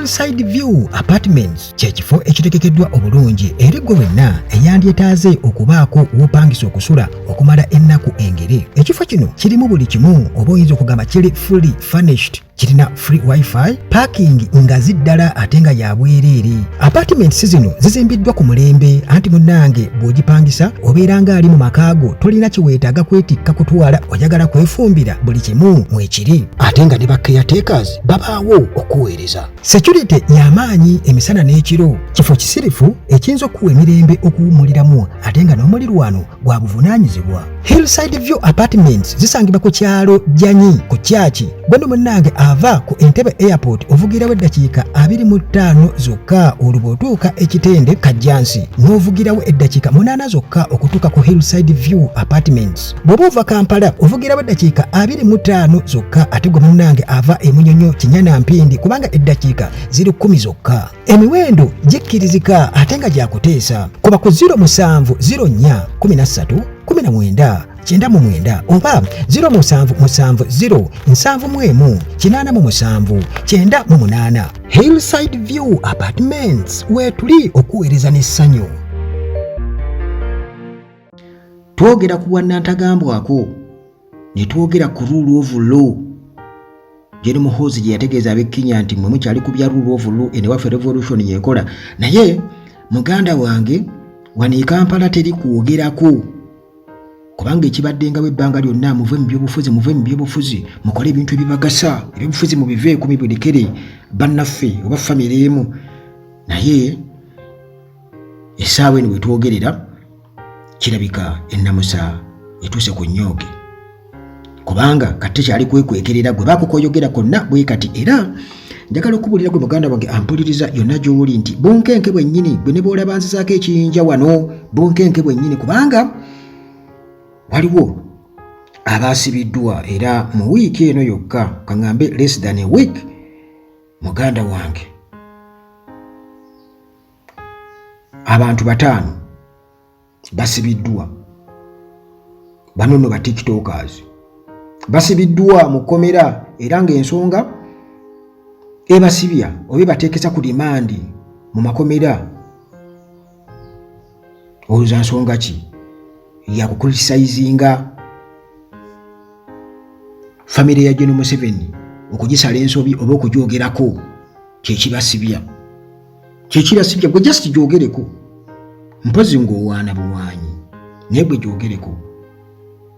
Hillside View Apartments kye kifo ekitegekeddwa obulungi eri ggwe wenna eyandyetaaze okubaako w'opangisa okusula okumala ennaku engere. Ekifo kino kirimu buli kimu oba oyinza okugamba kiri fully furnished. Kirina free wifi, parking ngazi ddala ate nga ya bwereere. Apartments zino zizimbiddwa ku mulembe anti munnange bw'ogipangisa obeera ng'ali mu maka go, tolina kye weetaaga kwetikka kutwala, oyagala kwefumbira buli kimu mwekiri ate nga ne ba caretakers babaawo okuweereza. Security y'amaanyi emisana n'ekiro, kifo kisirifu ekiyinza okukuwa emirembe okuwummuliramu ate nga n'omulirwano gwa buvunaanyizibwa. Hillside View Apartments zisangibwa ku kyalo Jjanyi ku Kyaki. Gweno munnange ava ku Entebbe Airport ovugirawo eddakiika 25 zokka, olwo bw'otuuka e Kitende Kajjansi n'ovugirawo eddakiika 8 zokka okutuuka ku Hillside View Apartments. Bw'oba ova Kampala ovugirawo eddakiika 25 zokka, ate gwe munnange ava e Munyonyo Kinyana Mpindi kubanga eddakiika ziri 10 zokka. Emiwendo gikkirizika ate nga gyakuteesa. Kuba ku 07 04 13 19 99 oba 0770 71 87 98. Hillside View Apartments weetuli okuweereza n'essanyu. Twogera ku bwannantagambwako ne twogera ku rule of law. Gen Muhoozi gye yategeeza ab'e Kenya nti mmwe mukyali ku bya rule of law, eno ewaffe revolution yekola. Naye muganda wange wano e Kampala teri kwogerako, kubanga ekibaddengawo ebbanga lyonna muve mu byobufuzi, muve mu byobufuzi, mukole ebintu ebibagasa, ebyobufuzi mubiveeko mubulekere bannaffe oba famire emu. Naye essaawa eno wetwogerera kirabika ennamusa etuuse ku nnyooge, kubanga kati tekyali kwekwekerera gwe bakukoyogera konna bwe kati. Era njagala okubuulira gwe muganda wange ampuliriza yonna gy'oli nti bunkenke bwennyini gwe ne bw'olaba nzizaako ekiyinja wano, bunkenke bwennyini, kubanga waliwo abaasibiddwa era mu wiiki eno yokka, kaŋŋambe less than a week, muganda wange abantu 5 basibiddwa. Bano nno ba tiktokers basibiddwa mu kkomera, era ng'ensonga ebasibya oba ebateekesa ku rimandi mu makomera olowooza nsonga ki? Yakucriticizinga famire ya Gen Museveni okugisala ensobi oba okugyogerako, kyekibasibya, kyekibasibya. Gwe just gyogereko, mpozi ng'owaana buwaanyi, naye gwe gyogereko.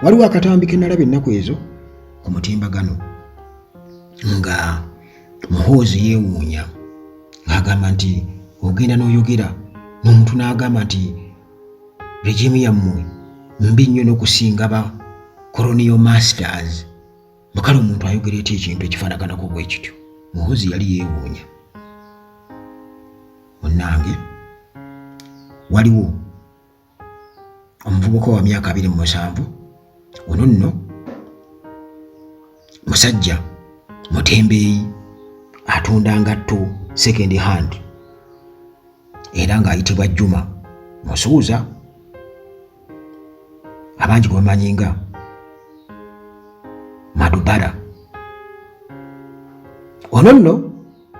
Waliwo akatambi ke nalaba ennaku ezo ku mutimbagano nga Muhoozi yeewuunya ng'agamba nti ogenda n'oyogera n'omuntu n'agamba nti regime yammwe mbi nnyo n'okusinga ba colonial masters. Mukale omuntu ayogera etya ekintu ekifaanaganako bwe kityo? Muhoozi yali yeewuunya. Munnange, waliwo omuvubuka wa myaka 27, ono nno musajja mutembeeyi, atunda ngatto second hand, era ng'ayitibwa Juma Musuuza, abangi gwe bamanyi nga Madubara. Ono nno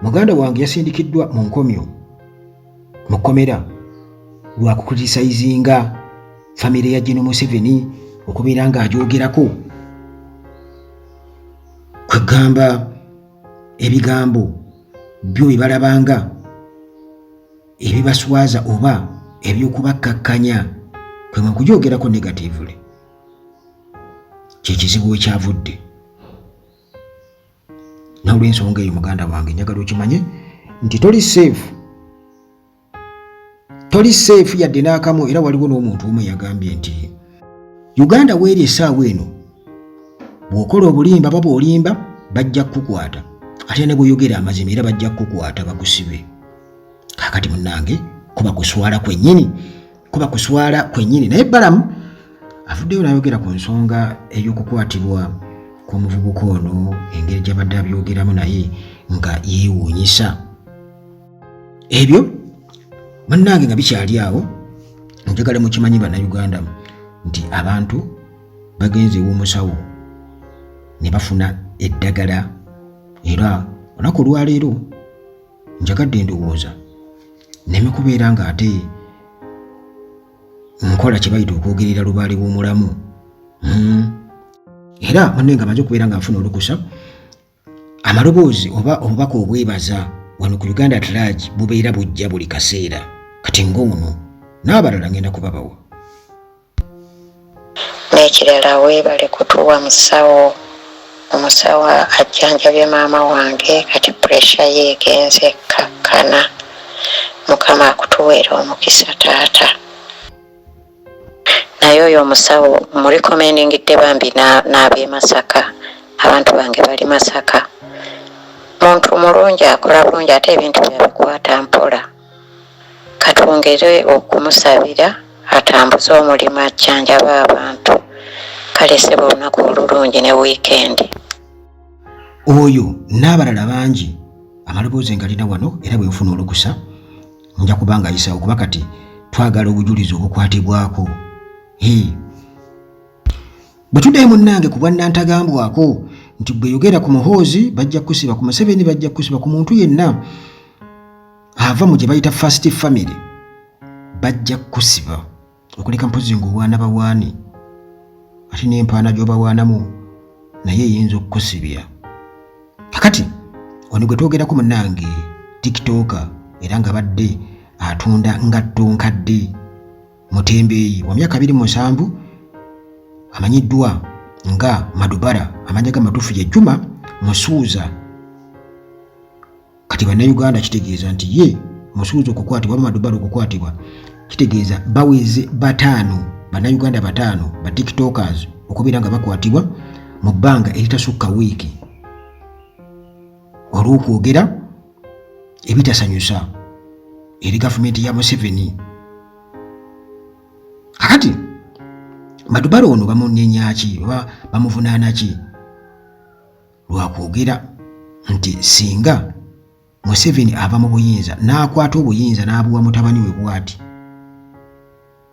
muganda wange yasindikiddwa mu nkomyo mu kkomera lwa kucriticizinga famire ya Gen Museveni okubeera ng'agyogerako, kwegamba ebigambo byo bye balabanga ebibaswaza oba eby'okubakkakkanya, kwe kugyogerako negatively, kyekizibu ekyavudde. N'olw'ensonga eyo muganda wange njagala okimanye nti toli safe, toli safe yadde n'akamu. Era waliwo n'omuntu omu yagambye nti Uganda weeri essaawa eno bw'okola obulimba ba bw'olimba bajja kukukwata, ate ne bw'oyogera amazima era bajja kukukwata bakusibe. Kaakati munnange kuba kuswala kwennyini, kuba kuswala kwennyini. Naye Balamu avuddeyo n'ayogera ku nsonga ey'okukwatibwa kw'omuvubuka ono, engeri gy'abadde abyogeramu naye nga yeewuunyisa. Ebyo munnange nga bikyali awo, njagala mukimanyi Bannayuganda nti abantu bagenze ew'omusawo ne bafuna eddagala, era olunaku olwaleero Njagadde ndowooza nneme kubeera ng'ate nkola kye bayita okwogerera lubaale w'omulamu. Era munne nga maze okubeera nga nfuna olukusa, amaloboozi oba obubaka obwebaza wano ku Uganda at Large bubeera bujja buli kaseera. Kati ng'ono n'abalala ngenda kubabawa. N'ekirala, weebale kutuwa musawo. Omusawo ajjanjabye maama wange, kati puresha ye egenze ekkakkana. Mukama akutuweera omukisa taata. Naye oyo omusawo murecommendingidde bambi n'ab'e Masaka. Abantu bange bali Masaka. Muntu mulungi, akola bulungi, ate ebintu byabikwata mpola. Katwongere okumusabira atambuze omulimu ajjanjabe abantu. Kale ssebo, olunaku olulungi ne wiikendi. Oyo n'abalala bangi amaloboozi ngalina wano, era bwe nfuna olukusa nja kuba nga ayisawo, kuba kati twagala obujulizi obukwatibwako. Bwe tuddayo munnange ku bwannantagambwako nti bwe yogera ku Muhoozi bajja kukusiba, ku Museveni bajja kukusiba, ku muntu yenna ava mu gye bayita first family bajja kukusiba, okuleka mpozi ng'owaana bawaani, ate n'empaana gy'obawaanamu naye eyinza okukusibya. Kakati ono gwe twogerako munnange tiktoka era nga badde atunda ngatto nkadde, mutembeeyi wa myaka 27, amanyiddwa nga Madubara, amanya ga matuufu ye Juma Musuuza. Kati Bannayuganda kitegeeza nti ye Musuuza okukwatibwa oba Madubara okukwatibwa kitegeeza baweze bataano, Bannayuganda bataano ba tiktokers okubeera nga bakwatibwa mu bbanga eritasukka wiiki olw'okwogera ebitasanyusa eri gavumenti ya Museveni. Kakati Madubara ono bamunenya ki oba bamuvunaana ki? Lwakwogera nti singa Museveni ava mu buyinza n'akwata obuyinza n'abuwa mutabani we bw'ati,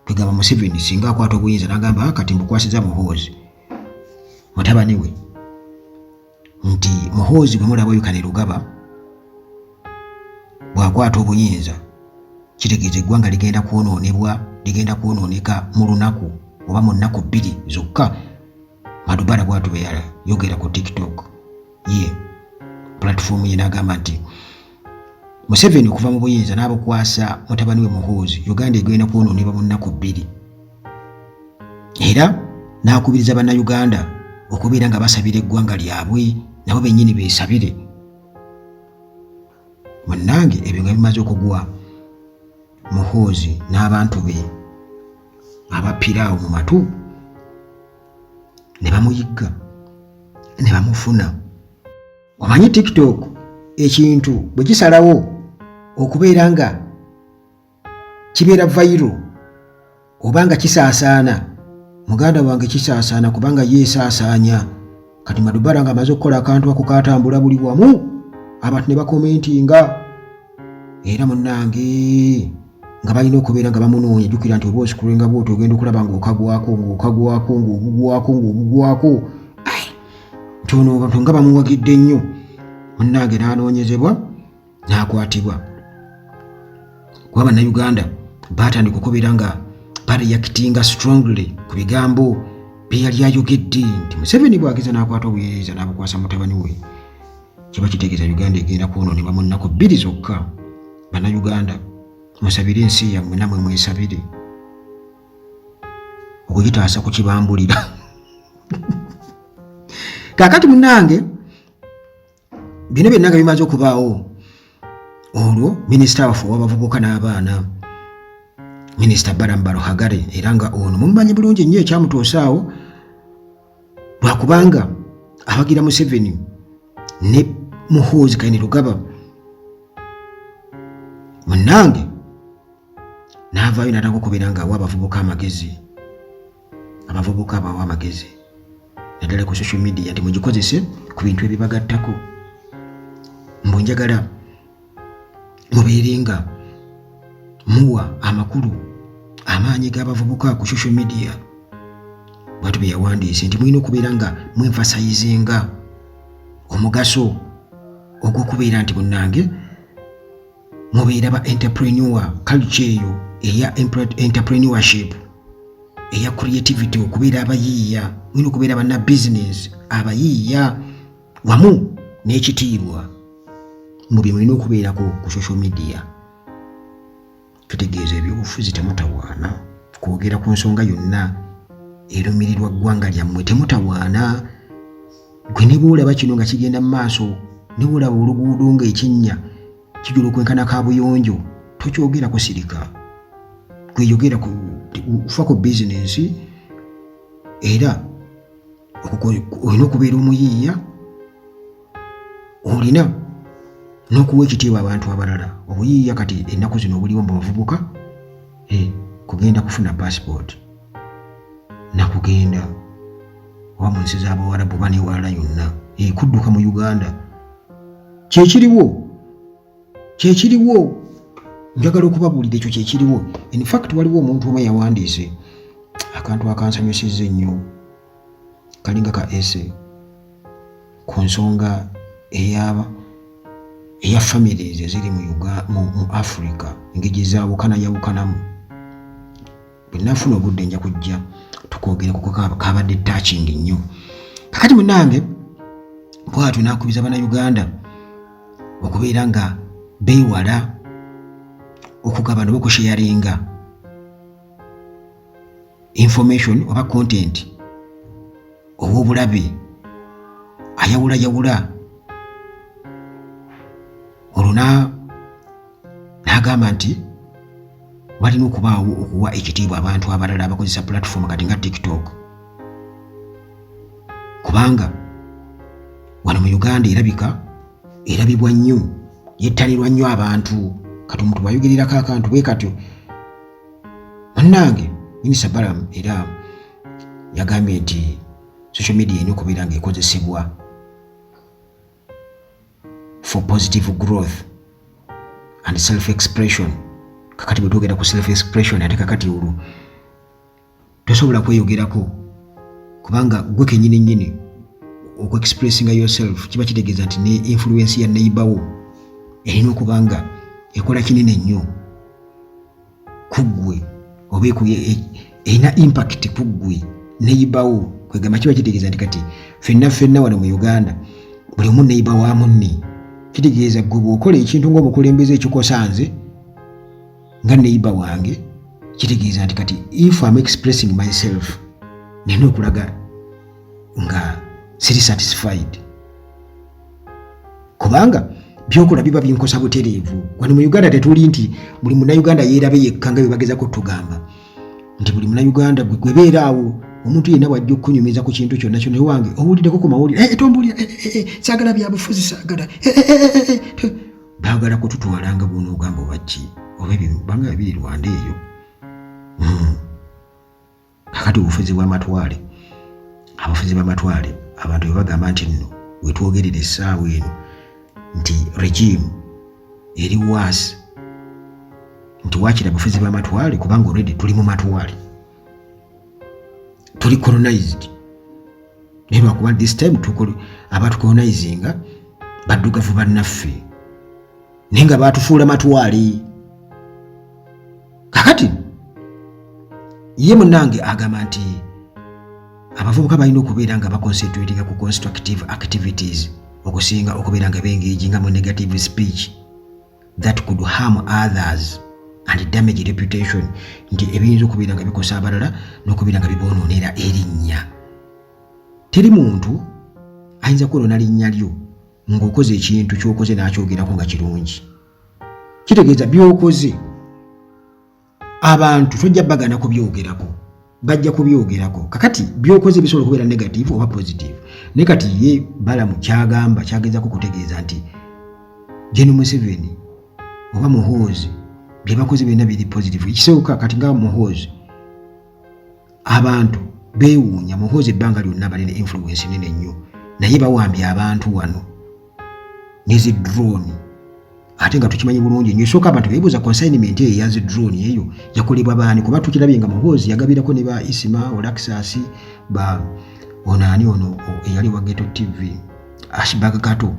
kwegamba Museveni singa akwata obuyinza n'agamba kati mbukwasiza Muhoozi mutabani we, nti Muhoozi bwe mulaba oyo Kainerugaba bw'akwata obuyinza kitegeeza eggwanga ligenda kwonoonebwa, ligenda kwonooneka mu lunaku oba mu nnaku bbiri zokka. Madubara bw'atyo bwe yayogera ku TikTok ye pulatifomu ye n'agamba nti Museveni okuva mu buyinza n'abukwasa mutabani we Muhoozi, Uganda egenda kwonoonebwa mu nnaku bbiri, era n'akubiriza Bannayuganda okubeera nga basabira eggwanga lyabwe nabo bennyini beesabire. Munnange, ebyo nga bimaze okugwa Muhoozi n'abantu be abappiraawo mu matu ne bamuyigga ne bamufuna. Omanyi TikTok ekintu bwe kisalawo okubeera nga kibeera viral oba nga kisaasaana, muganda wange kisaasaana kubanga yeesaasaanya. Kati Madubara ng'amaze okukola akantu ako katambula buli wamu, abantu ne bakomentinga, era munnange nga balina okubeera nga bamunoonya. Jjukira nti oba osikulenga bwoti ogenda okulaba ng'okagwako, ng'okagwako, ng'obugwako, ng'obugwako, nti ono abantu nga bamuwagidde nnyo. Munnange n'anoonyezebwa n'akwatibwa, kuba Bannayuganda baatandika okubeera nga bareactinga strongly ku bigambo bye yali ayogedde nti Museveni bw'ageza n'akwata obuyinza n'abukwasa mutabani we kiba kitegeeza Uganda egenda kwonoonebwa mu nnaku bbiri zokka. Bannayuganda musabire ensi yammwe, namwe mwesabire okugitaasa ku kibambulira. Kaakati munnange, bino byonna nga bimaze okubaawo, olwo minisita waffe ow'abavubuka n'abaana, Minisita Balaam Baruhagare, era nga ono mumumanyi bulungi nnyo, ekyamutuusa awo lwakubanga awagira Museveni ne Muhoozi Kainerugaba, munnange n'avaayo n'atandika okubeera nga awa abavubuka amagezi, abavubuka abawa amagezi naddala ku social media nti mugikozese ku bintu ebibagattako, mbu njagala mubeere nga muwa amakulu amaanyi g'abavubuka ku social media. Bwatu bye yawandiise nti mulina okubeera nga mwenfasayizinga omugaso ogw'okubeera nti munnange Mubeera ba entrepreneur, culture eyo eya entrepreneurship, eya creativity, okubeera abayiiya. Mulina okubeera banna business abayiiya wamu n'ekitiibwa mu bye mulina okubeerako ku social media. Tutegeeza ebyobufuzi temutawaana kwogera ku nsonga yonna erumirirwa ggwanga lyammwe, temutawaana. Gwe ne bw'olaba kino nga kigenda mu maaso, ne bw'olaba oluguudo ng'ekinnya kijula okwenkana kabuyonjo, tokyogera, kusirika. Gweyogera kufa ku bizinensi, era olina okubeera omuyiiya, olina n'okuwa ekitiibwa abantu abalala. Obuyiiya kati ennaku zino obuliwo mu bavubuka kugenda kufuna passport nakugenda oba mu nsi z'Abawarabu oba newalala yonna, kudduka mu Uganda. Kyekiriwo, kyekiriwo. Njagala okubabuulira ekyo kyekiriwo. In fact, waliwo omuntu omu yawandiise akantu akansanyusizza ennyo, kalinga ka essay ku nsonga eyaba eya families eziri mu Africa, engeri gyezaawukanayawukanamu. Bwe nafuna obudde nja kujja tukwogere kuko, kabadde touching nnyo. Kakati munange, bwatyo nakubiza Bannayuganda okubeera nga beewala okugabana oba okusharinga information oba content ow'obulabe ayawulayawula. Olwo n'agamba nti walina okubaawo okuwa ekitiibwa abantu abalala abakozesa platform kati nga TikTok, kubanga wano mu Uganda erabika erabibwa nnyo, yettanirwa nnyo abantu. Kati omuntu bw'ayogererako akantu bwe katyo, munnange, Minisita Balaam era yagambye nti social media erina okubeera ng'ekozesebwa for positive growth and self expression. Kakati bwe twogera ku self expression, ate kakati olwo tosobola kweyogerako, kubanga gwe kenyini nyini okuexpressinga yourself kiba kitegeeza nti ne influence ya neighbor wo erina okuba nga ekola kinene nnyo ku ggwe oba erina impact ku ggwe neighbor wo. Kwegamba kiba kitegeeza nti kati ffenna ffenna wano mu Uganda buli omu neighbor wa munne. Kitegeeza gwe bw'okola ekintu ng'omukulembeze ekikosa nze nga neighbor wange, kitegeeza nti kati if am expressing myself, nina okulaga nga siri satisfied, kubanga byokola biba binkosa butereevu. Wano mu Uganda tetuli nti buli Munauganda yeerabe yekka nga bwebagezako tugamba nti buli Munauganda gwe gwebeera awo. Omuntu yenna bwajja okukunyumiza ku kintu kyonna kyonna, wange owuliddeko ku mawulire? Eh, tombuulira, eh, eh, saagala byabufuzi, saagala. Baagala kututwala nga bwonoogamba oba ki oba ebanga biri Rwanda eyo. Kakati obufuzi bw'amatwale, abafuzi b'amatwale, abantu bwe bagamba nti nno wetwogerera essaawa eno nti regime eri waasi, nti waakiri abafuzi b'amatwale, kubanga already tuli mu matwale, tuli colonized. Naye lwakuba this time abatucolonizinga baddugavu bannaffe, naye nga batufuula matwale. Kakati ye munange agamba nti abavubuka balina okubeera nga baconcentratinga ku constructive activities okusinga okubeera nga bengaginga mu negative speech that could harm others and damage reputation, nti ebiyinza okubeera nga bikosa abalala n'okubeera nga bibonoonera erinnya. Teri muntu ayinza kwonoona linnya lyo ng'okoze ekintu ky'okoze n'akyogerako nga kirungi. Kitegeeza by'okoze abantu tojja bagana kubyogerako, bajja kubyogerako. Kakati byokoze bisobola okubeera negative oba positive, naye kati ye Balamu kyagamba, kyagezako kutegeeza nti Gen Museveni oba Muhoozi bye bakoze byonna biri positive. Ekisooka kati nga Muhoozi, abantu beewuunya Muhoozi ebbanga lyonna balina influence nene nnyo, naye bawambye abantu wano nezi drone, ate nga tukimanyi bulungi nnyo. Esooka abantu beebuuza consignment eyo eyazi drone eyo yakolebwa baani? Kuba tukirabye nga Muhoozi yagabirako ne ba Isima Olaxas, ba ono ani ono eyali wa Ghetto TV, Ashbag Kato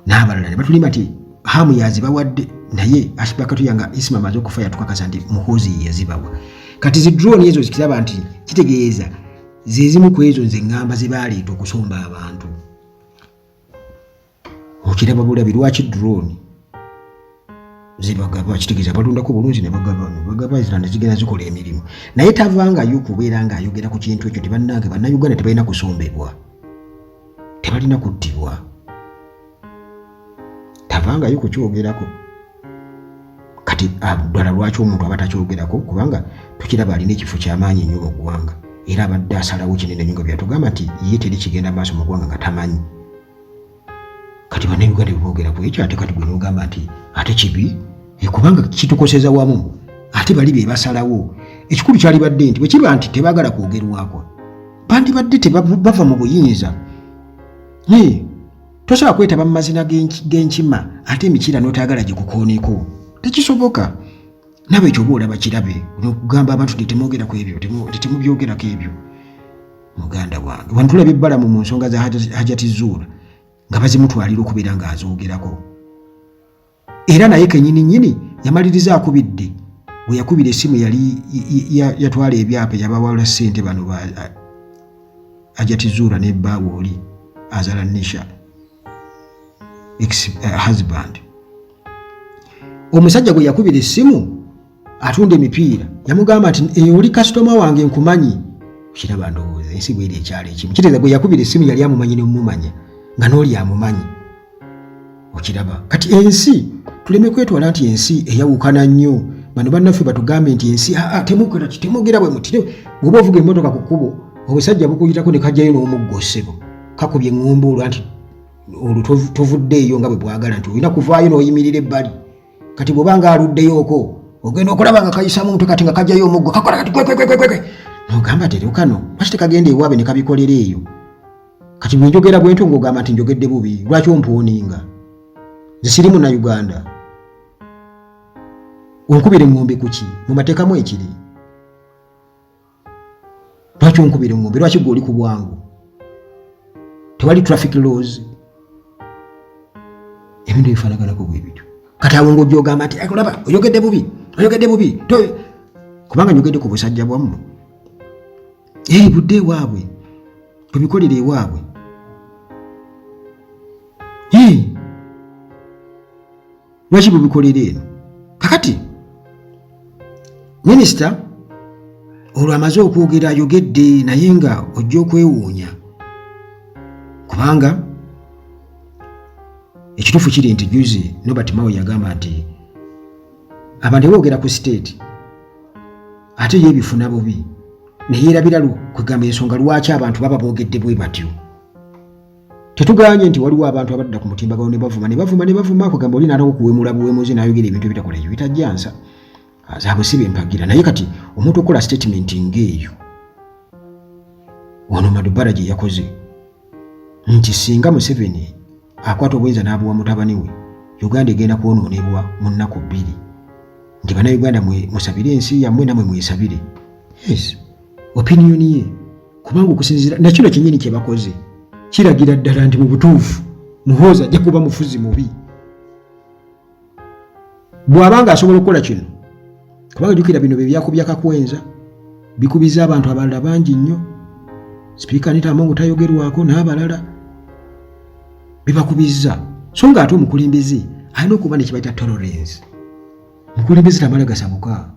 n'abalala, ne batulima ti Hamu yazibawadde, naye Ashburg Katuya nga Isma amaze okufa yatukakasa nti Muhoozi ye yazibawa. Kati zi drone ezo zikiraba nti kitegeeza zezimu ku ezo nze ŋŋamba ze baaleeta okusomba abantu. Okiraba bulabi lwaki drone zebagaba, kitegeeza balundako bulungi ne bagaba ne bagaba ezira ne zigenda zikola emirimu, naye tavangayo kubeera ng'ayogera ku kintu ekyo nti bannange Bannayuganda tebalina kusombebwa, tebalina kuttibwa, tavangayo kukyogerako. Kati ddala lwaki omuntu aba takyogerako? Kubanga tukiraba alina ekifo kyamaanyi nnyo mu ggwanga, era abadde asalawo kinene nnyo nga byatugamba nti ye teri kigenda maaso mu ggwanga nga tamanyi. Kati Bannayuganda beboogera ku ekyo, ate kati gwe n'ogamba nti ate kibi, kubanga kitukoseza wamu, ate bali be basalawo. Ekikulu kyalibadde nti bwe kiba nti tebaagala kwogerwako, bandibadde tebava mu buyinza. Tosobola kwetaba mu mazina g'enkima ate emikira n'otayagala gikukooneko, tekisoboka. Nawe ekyo oba olaba kirabe nokugamba abantu nti temwogera ku ebyo, temubyogerako ebyo. Muganda wange, wano tulabye Balamu mu nsonga za Hajati Zuura nga bazimutwalira okubeera ng'azoogerako, era naye kenyini nyini yamaliriza akubidde we yakubira essimu yali yatwala ebyapa yabawala ssente bano ba Hajati Zuura ne bbaawe oli azala Nisha ex husband. Omusajja gwe yakubira essimu atunda emipiira yamugamba nti oli kasitoma wange nkumanyi. Kiraba ndowooza ensi bweri ekyalo ekimu kitegeeza gwe yakubira essimu yali amumanyi nemumanya nga n'oli amumanyi. Okiraba kati ensi tuleme kwetwala nti ensi eyawukana nnyo. Bano bannaffe batugambe nti ensi aa temugera ki temugera bwe muti. Bw'oba ovuga emmotoka ku kkubo obusajja bukuyitako ne kajjayo n'omuggo ssebo kakubye eŋŋombe olwa nti olwo tovuddeeyo nga bwe bwagala nti olina kuvaayo n'oyimirira ebbali. Kati bw'oba nga aluddeyooko ogenda okulaba nga kayisamu omutwe kati nga kajjayo omuggo kakola kati kwekwekwekwekwe n'ogamba nti eryo kano lwaki tekagenda ewaabwe ne kabikolera eyo. Kati bwe njogera bwentyo ng'ogamba nti njogedde bubi, lwaki ompuuninga? Nze siri Munnayuganda, onkubira eŋŋombe kuki? Mu mateeka mu ekiri lwaki onkubira eŋŋombe? Lwaki gwe oli ku bwangu? Tewali traffic laws, ebintu ebifaanaganako bwe bityo. Kati awo ng'ojja ogamba nti olaba oyogedde bubi, oyogedde bubi, kubanga njogedde ku busajja bwammwe. Budde ewaabwe bwebikolera ewaabwe. Lwaki bubikolera eno? Kakati minisita olwo amaze okwogera ayogedde, naye nga ojja okwewuunya kubanga ekituufu kiri nti juzi Norbert Mao yagamba nti abantu boogera ku state ate ye ebifuna bubi neyeerabira kwegamba ensonga lwaki abantu baba boogedde bwe batyo. Tetuganye nti waliwo abantu abadda ku mutimbagano ne bavuma ne bavuma ne bavuma, kwegamba oli n'atako kuwemula buwemuzi n'ayogera ebintu ebitakola ebyo bitajjansa zaabwe si bempagira. Naye kati omuntu okukola statement ng'eyo ono Madubara gye yakoze nti singa Museveni akwata obuyinza n'abuwa mutabani we, Uganda egenda kwonoonebwa mu nnaku 2, nti Bannayuganda musabire ensi yammwe namwe mwesabire. Yes, opinion ye, kubanga okusinziira nakino kyennyini kye bakoze kiragira ddala nti mu butuufu Muhoozi ajja kuba mufuzi mubi bw'aba nga asobola okukola kino, kubanga jjukira bino bye byakubya Kakwenza, bikubiza abantu abalala bangi nnyo, Sipiika Anita Among tayogerwako n'abalala bibakubizza. So ng'ate omukulembeze alina okuba ne kibayita tolerance. Omukulembeze tamala gasabuka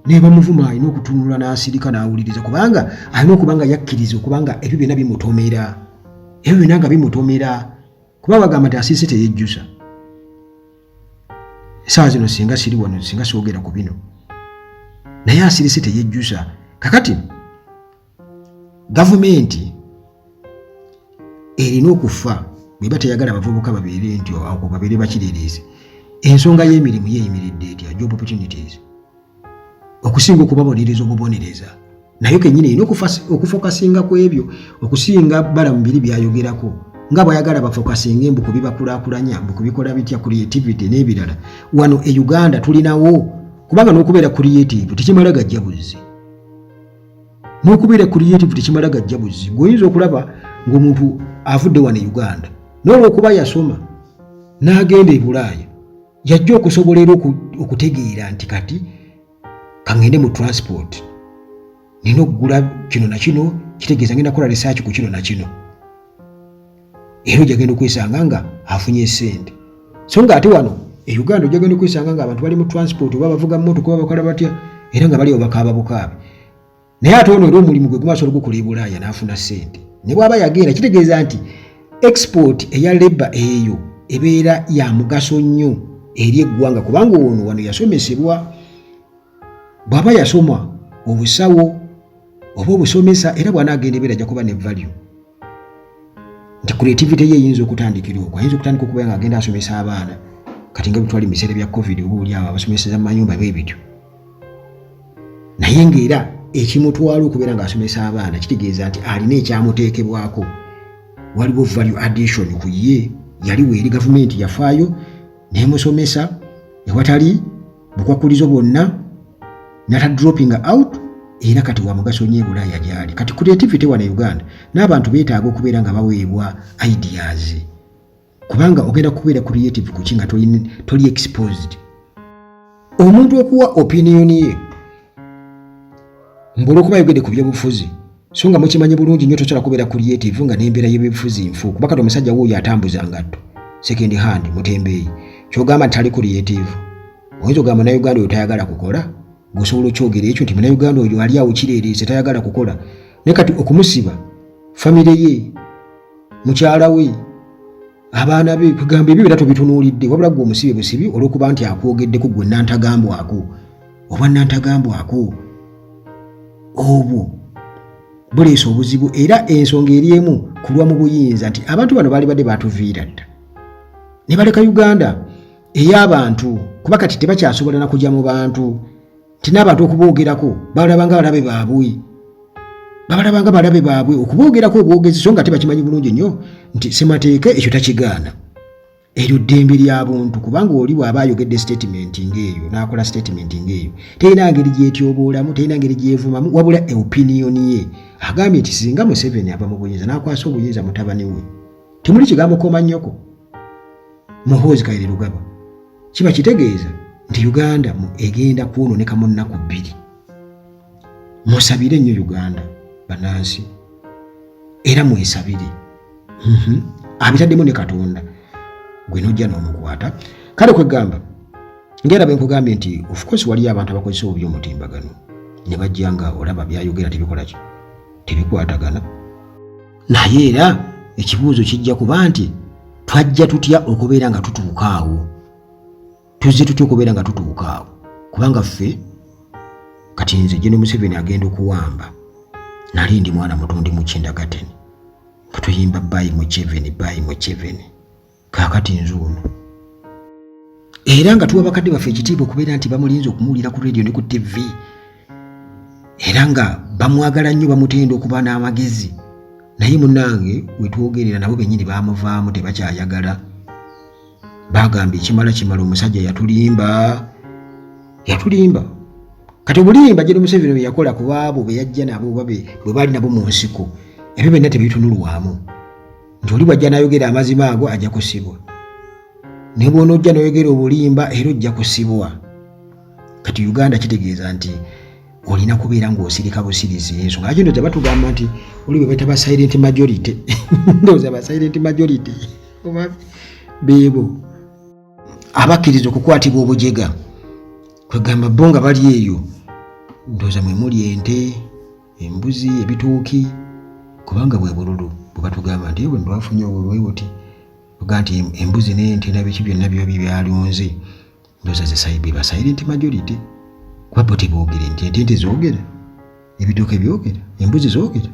naye bamuvuma, alina okutunula n'asirika n'awuliriza, kubanga alina okuba nga yakkiriza okuba nga ebyo byonna bimutomera, ebyo byonna nga bimutomera, kuba bagamba nti asiise teyejjusa. Essaawa zino singa siri wano singa soogera ku bino, naye asirise teyejjusa. Kakati gavumenti erina okufa bweba teyagala abavubuka babeere nti ako babeere bakireerezi. Ensonga y'emirimu yeeyimiridde etya, job opportunities, okusinga okubabonereza obubonereza. Nayo kennyini erina okufokasinga ku ebyo okusinga Balamu biri byayogerako nga bw'ayagala bafokasinge mbu kubibakulaakulanya, mbu kubikola bitya, creativity n'ebirala. Wano e Uganda tulinawo, kubanga n'okubeera creative tekimala gajja buzzi, n'okubeera creative tekimala gajja buzzi. Gweoyinza okulaba ng'omuntu avudde wano e Uganda n'olwokuba yasoma N'agenda e Bulaaya yajja okusobola era okutegeera nti kati kaŋŋende mu transport, nina okugula kino na kino, kitegeeza ngenda kukola research ku kino na kino. Era ojja genda okwesanga nga afunye sente, so nga ate wano e Uganda ojja genda okwesanga nga abantu bali mu transport oba bavuga mmotoka oba bakola batya, era nga bali bakaaba bukaabi. Naye ate ono era omulimu gwe gumasobola ogukola e Bulaaya n'afuna sente, ne bw'aba yagenda kitegeeza nti export eya labour eyo ebeera ya mugaso nnyo eri eggwanga, kubanga ono wano yasomesebwa. Bw'aba yasoma obusawo oba obusomesa, era bw'anaagenda ebeera ajja kuba ne value nti creativity ye eyinza okutandikira okwo. Ayinza okutandika okubeera nga agenda asomesa abaana kati nga bitwali mu biseera bya COVID, oba oli awo abasomeseza mu mayumba bwe bityo, naye ng'era ekimutwala okubeera ng'asomesa abaana kitegeeza nti alina ekyamuteekebwako, waliwo value addition ku ye yali weeri. Gavumenti yafaayo nemusomesa ewatali bukwakkulizo bwonna, nata dropping out, era kati wa mugaso nnyo e Bulaaya gy'ali. Kati creativity wano e Uganda n'abantu beetaaga okubeera nga baweebwa ideas, kubanga ogenda kubeera creative kuki nga toli exposed? Omuntu okuwa opinion ye mbu olwokuba ayogedde ku byobufuzi, so nga mukimanyi bulungi nnyo tosobola kubeera creative nga n'embeera y'ebyobufuzi nfu, kuba kati omusajja wuuyo atambuza ngatto second hand mutembeeyi, kyogamba nti tali creative? Oyinza okugamba Munnayuganda oyo tayagala kukola? Gweosobola okyogera ekyo nti Munnayuganda oyo ali awo kireereese tayagala kukola? Naye kati okumusiba, famire ye, mukyala we, abaana be, kugamba ebyo byonna tobitunuulidde, wabula gwe omusibe busibi olw'okuba nti akwogeddeko gwe nantagambwako. Obwa nantagambwako obwo buleese obuzibu, era ensonga eri emu kulwa mu buyinza nti abantu bano baali badde batuviira dda ne baleka Uganda ey'abantu, kuba kati tebakyasobola na kujja mu bantu, nti n'abantu okuboogerako balaba nga balabe baabwe, babalaba nga balabe baabwe okuboogerako obwogezi, so nga tebakimanyi bulungi nnyo nti ssemateeka ekyo takigaana. Eryo ddembe lya buntu, kubanga oli bw'aba ayogedde statement ng'eyo, n'akola statement ng'eyo, terina ngeri gyetyoboolamu, terina ngeri gyevumamu, wabula opinion ye. Agambye nti singa Museveni ava mu buyinza n'akwasa obuyinza mutabani we, temuli kigambo koma nnyoko Muhoozi Kainerugaba, kiba kitegeeza nti Uganda egenda kwonooneka mu nnaku 2. Musabire nnyo Uganda bannansi, era mwesabire. Abitaddemu ne Katonda gwe nojja n'omukwata. Kale kwegamba ngera bwe nkugambye nti of course waliyo abantu abakozesa obubi omutimbagano ne bajja nga olaba byayogera tebikola ki, tebikwatagana. Naye era ekibuuzo kijja kuba nti twajja tutya okubeera nga tutuuka awo? Tuzze tutya okubeera nga tutuuka awo? Kubanga ffe kati nze General Museveni agenda okuwamba nali ndi mwana muto, ndi mu kindergarten, nga tuyimba bayi Museveni, bayi Museveni. Kaakati nze ono era nga tuwa bakadde baffe ekitiibwa okubeera nti bamulinze okumuwulira ku radio ne ku TV, era nga bamwagala nnyo, bamutenda okuba n'amagezi, naye munnange wetwogerera nabo bennyini bamuvaamu, tebakyayagala. Bagambye ekimala kimala, omusajja yatulimba, yatulimba. Kati obulimba General Museveni bwe yakola ku baabo be yajja nabo oba bwe baali nabo mu nsiko, ebyo byonna tebitunulwamu nti oli bw'ajja n'ayogera amazima ago ajja kusibwa, ne bw'onoojja n'oyogera obulimba era ojja kusibwa. Kati Uganda kitegeeza nti olina kubeera ng'osirika busirizi. Ensonga lwaki ndowooza batugamba nti oli bwe bayita ba silent majority, ndowooza ba silent majority oba beebo abakkiriza okukwatibwa obujega, kwegamba bo nga bali eyo, ndowooza mwe muli ente, embuzi, ebituuki, kubanga bwe bululu bwe batugamba nti bwe twafunye obululu buti, oga nti embuzi n'ente nabiki byonna biba byalunze. Ndowooza ze ba silent majority, kuba bo teboogere nti ente zoogera, ebitooke byogera, embuzi zoogera.